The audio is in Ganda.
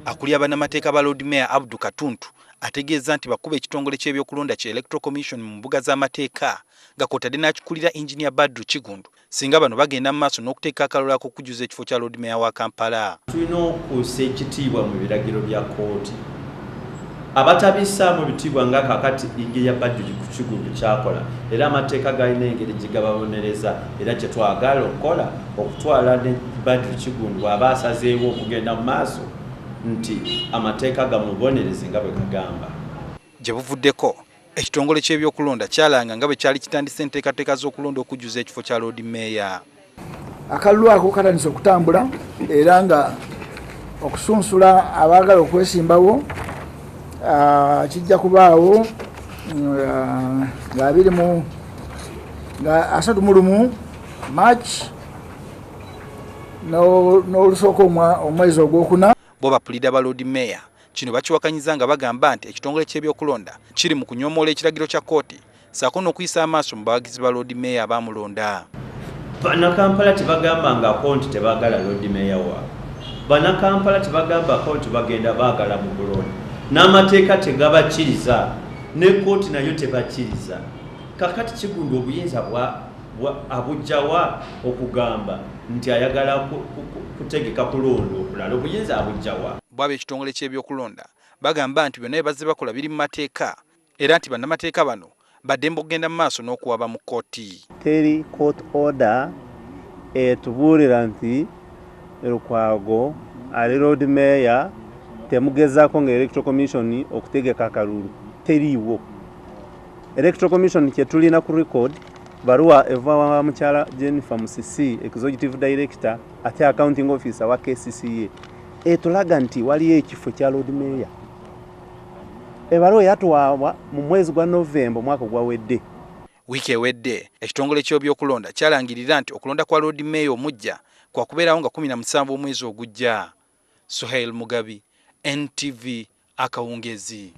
Akulira bannamateeka ba Lord Mayor Abdu Katuntu ategeeza nti bakuba ekitongole ky'ebyokulonda kya Electoral Commission mu mbuga z'amateeka nga kw'otadde n'akikulira Engineer Badru Kiggundu singa bano bagenda mu maaso n'okuteeka akalulu ak'okujjuza ekifo kya Lord Mayor wa Kampala. Tulina okussa ekitiibwa mu biragiro bya kkooti. Abatabissaamu bitiibwa nga kaakati Engineer Badru Kiggundu kyakola, era amateeka galina engeri gye gababonereza, era kye twagala okukola okutwala ne Badru Kiggundu bw'aba asazeewo okugenda mu maaso nti amateeka gamubonereze nga bwe gagamba. Gye buvuddeko ekitongole ky'ebyokulonda kyalanga nga bwe kyali kitandise enteekateeka z'okulonda okujjuza ekifo kya Lord Mayor. Akalulu ako katandise okutambula era nga okusunsula abaagala okwesimbawo kijja kubaawo nga 31 March n'olusooka omwezi ogwokuna. Bo bapulida ba Lord Mayor kino bakiwakanyiza nga bagamba nti ekitongole ky'ebyokulonda kiri mu kunyomoola ekiragiro kya kkooti ssaako n'okuyisa amaaso mu bawagizi ba Lord Mayor abaamulonda. Bannakampala tebagambangako nti tebaagala Lord Mayor waabwe. Bannakampala tebagambako nti bagenda baagala mu kulonda. N'amateeka tegabakkiriza, ne kkooti nayo tebakkiriza. Kakati Kiggundu obuyinza abujjawa okugamba nti ayagala kutegeka kulonda okulala, obuyinza abujjawa? Bwaba ekitongole ky'ebyokulonda bagamba nti byonna bye bazze bakola biri mu mateeka era nti bannamateeka bano baddembe okugenda mu maaso n'okuwaba mu kkooti. Teri court order etubuulira nti Lukwago ali Lord Mayor temugezaako nga Electoral Commission okutegeka akalulu, teriiwo. Electoral Commission kye tulina ku record baruwa eva wa mukyala Jennifer Musisi, Executive Director ate Accounting Officer wa KCCA, etulaga nti waliyo ekifo kya Lord Mayor. Ebaluwa yatuwaabwa mu mwezi gwa Novemba omwaka ogwawedde. Wiiki ewedde ekitongole ky'ebyokulonda kyalangirira nti okulonda kwa Lord Mayor omujja kwa kubeerawo nga 17 omwezi ogujja. Suhail Mugabi, NTV, akawungezi.